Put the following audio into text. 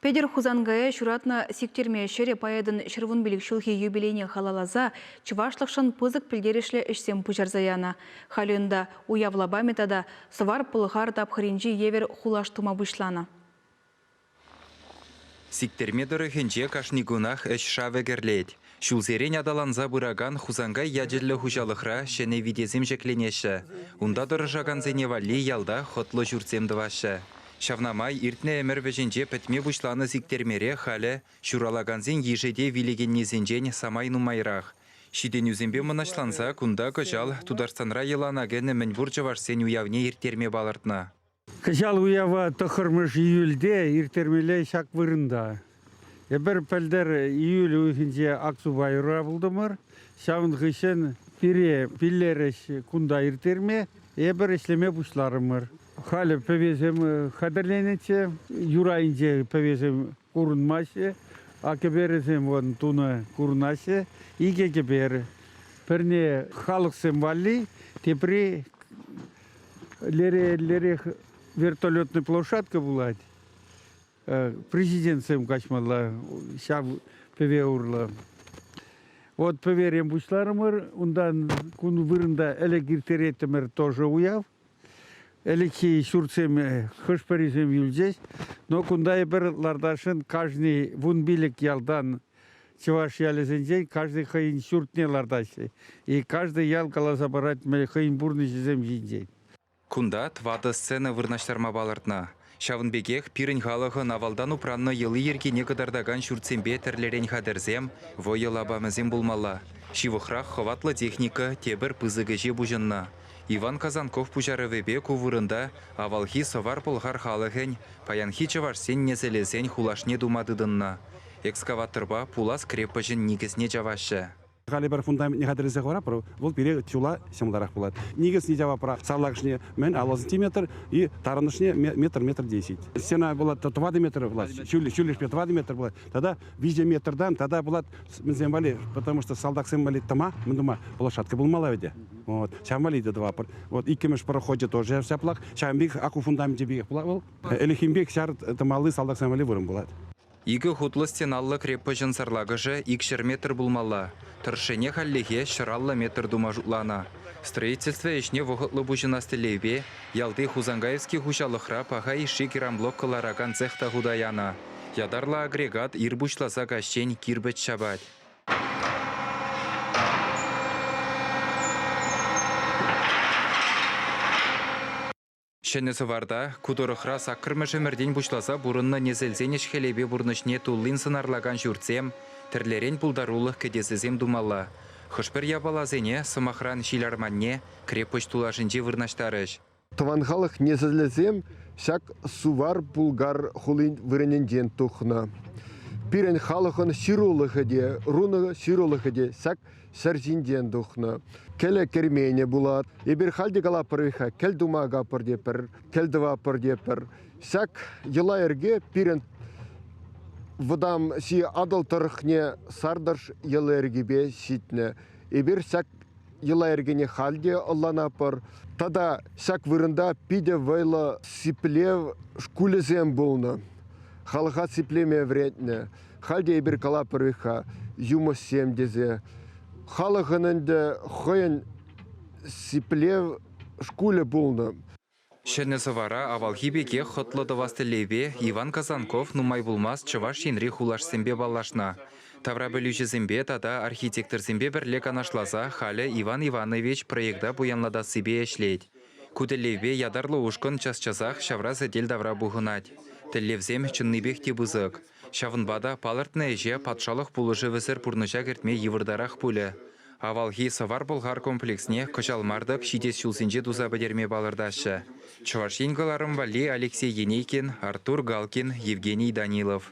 Петӗр Хусанкая ҫуратнӑ Сиктерме ҫӗрӗ поэтӑн 115 ҫулхи юбилейне халалласа чӑвашлӑхшӑн пысӑк пӗлтерӗшлӗ ӗҫсем пуҫарса янӑ. Халӗ унта уяв лапамӗ тата Сӑвар-Пӑлхар тапхӑрӗнчи евӗр хулаш тума пуҫланӑ. Сиктерме тӑрӑхӗнче кашни кунах ӗҫ шавӗ кӗрлет. Ҫулсерен аталанса пыракан Хусанкай ячӗллӗ хуҫалӑхра ҫӗнӗ витесем ҫӗкленеҫҫӗ. Унта тӑрӑшакансене валли ялта хӑтлӑ ҫуртсем тӑваҫҫӗ. Ҫавна май иртнӗ ӗмӗр вӗҫӗнче пӗтме пуҫланӑ Сиктермере халӗ ҫуралакансен йышӗ те вилекеннисенчен самай нумайрах. Ҫитӗнӳсемпе мӑнаҫланса кунта кӑҫал Тутарстанра йӑлана кӗнӗ мӗнпур чӑвашсен уявне ирттерме палӑртнӑ. Кӑҫал уява 9 июльте ирттермелле ҫак вырӑнта. Эпир пӗлтӗр июль уйӑхӗнче Аксубайра пултӑмӑр. Ҫавӑн хыҫҫӑн пире пиллерӗҫ кунта ирттерме. Эпир ӗҫлеме пуҫларӑмӑр. Халӗ пӗвесем хатӗрленӗччӗ. Юр айӗнче пӗвесем курӑнмаҫҫӗ. А кӗперӗсем вон тунӑ курӑнаҫҫӗ. Икӗ кӗпер. Пӗрне халӑхсем валли, тепри Лере, лерех вертолетный площадка пулать. Президентсем каҫмалла ҫав пӗве урлӑ. Вот пӗверен пуҫларӑмӑр, унтан кун вырӑнта ӗлӗк ирттереттӗмӗр тоже уяв. Ӗлӗкхи ҫуртсем хӑш-пӗрисем юлчӗҫ, но кунта эпир лартасшӑн кашни 15 ялтан Чӑваш ялӗсенчен каждый хӑйӗн ҫуртне лартаҫҫӗ. И каждый ял каласа парать хӑйӗн пурнӑҫӗсем ҫинчен. Кунта тӑватӑ сцена вырнаҫтарма палӑртнӑ. Ҫавӑн пекех пирӗн халӑхӑн авалтан упраннӑ йӑли-йӗркине кӑтартакан ҫуртсемпе тӗрлӗрен хатӗрсем, вӑйӑ лапамӗсем пулмалла. Ҫывӑхрах хӑватлӑ техника тепӗр пысӑк ӗҫе пуҫӑннӑ. Иван Казанков пуҫарӑвӗпе ку вырӑнта авалхи сӑвар-пӑлхар халӑхӗн, паянхи чӑвашсен несӗлӗсен хулашне тума тытӑннӑ. Экскаваторпа пулас крепоҫӗн никӗсне чаваҫҫӗ. Халӗ пӗр фундаментне хатӗрлесе хӑваратпӑр, вӑл пире чула ҫӑмӑлтарах пулать. Никӗсне чавапӑр сарлакӑшне мӗн 50 сантиметр и тарӑнӑшне метр, метр десять. Стена пулать тӑватӑ метр пулать, ҫӳллӗшпе тӑватӑ метр пулать. Тата виҫӗ метртан тата пулать мӗнсем валли, потому что салтаксем валли тӑма, мӗн тума площадка пулмалла вӗтӗ. Вот, ҫавӑн валли те тӑватпӑр. Вот иккӗмӗш прохочӗ тоже ҫаплах. Ҫавӑн пек аку фундаменчӗ пекех пулать вӑл. Ӗлӗкхи пек ҫар тӑмалли салтаксем валли вырӑн пулать. Икӗ хутлӑ стеналлӑ крепоҫӑн сарлакӑшӗ 200 метр пулмалла. Тӑршшӗне хальлӗхе 150 метр тума шутланӑ. Строительство ӗҫне вӑхӑтлӑ пуҫӑнас тӗллевпе ялти Хусанкаевский хуҫалӑхра паха йышши керамблок кӑларакан цех та хута янӑ. Ятарлӑ агрегат ир пуҫласа каҫчен кирпӗч ҫапать. Ҫӗнӗ Сӑварта ку тӑрӑхра саккӑрмӗш ӗмӗртен пуҫласа пурӑннӑ несӗлсен ӗҫ-хӗлӗпе пурнӑҫне туллин сӑнарлакан ҫуртсем, тӗрлӗрен пултарулӑх кӗтесӗсем тумалла. Хӑш-пӗр япаласене, сӑмахран, ҫил арманне, крепоҫ тулашӗнче вырнаҫтарӗҫ. Тӑван халӑх несӗлӗсем ҫак Сувар-Пулгар хулин вырӑнӗнчен тухнӑ. Пирӗн халӑхӑн ҫырулӑхӗ те, рунӑ ҫырулӑхӗ те ҫак ҫӗр ҫинчен тухнӑ. Кӗлӗ керменӗ пулать. Эпир халь те калатпӑр-ха, кӗл тума капӑр тепӗр, кӗл тӑватпӑр тепӗр. Ҫак йӑла-йӗрке пирӗн вӑтам си Атӑл тӑрӑхне сартӑш йӑла-йӗркипе ҫитнӗ. Эпир ҫак йӑла-йӗркене халь те ӑнланатпӑр. Тата ҫак вырӑнта питӗ вӑйлӑ сиплев шкулӗсем пулнӑ. Халӑха сиплеме вӗрентнӗ. Халь те эпир калатпӑр-ха юмӑҫсем тесе. Халӑхӑн ӗнтӗ хӑйӗн сиплев шкулӗ пулнӑ. Ҫӗнӗ Сӑвара авалхи пекех хӑтлӑ тӑвас тӗллевпе Иван Казанков нумай пулмасть Чӑваш Енри хулашсемпе паллашнӑ. Таврапӗлӳҫӗсемпе тата архитекторсемпе пӗрле канашласа халӗ Иван Иванович проекта пуянлатассипе ӗҫлет. Ку тӗллевпе ятарлӑ ушкӑн час-часах ҫавра сӗтел тавра пухӑнать. Тӗллевсем чӑннипех те пысӑк. Ҫавӑнпа та палӑртнӑ ӗҫе патшалӑх пулӑшӑвӗсӗр пурнӑҫа кӗртме йывӑртарах пулӗ. Авалхи Сӑвар-Пӑлхар комплексне кӑҫал мар-тӑк ҫитес ҫулсенче туса пӗтерме палӑртаҫҫӗ. Чӑваш Ен кӑларӑм валли Алексей Енейкин, Артур Галкин, Евгений Данилов.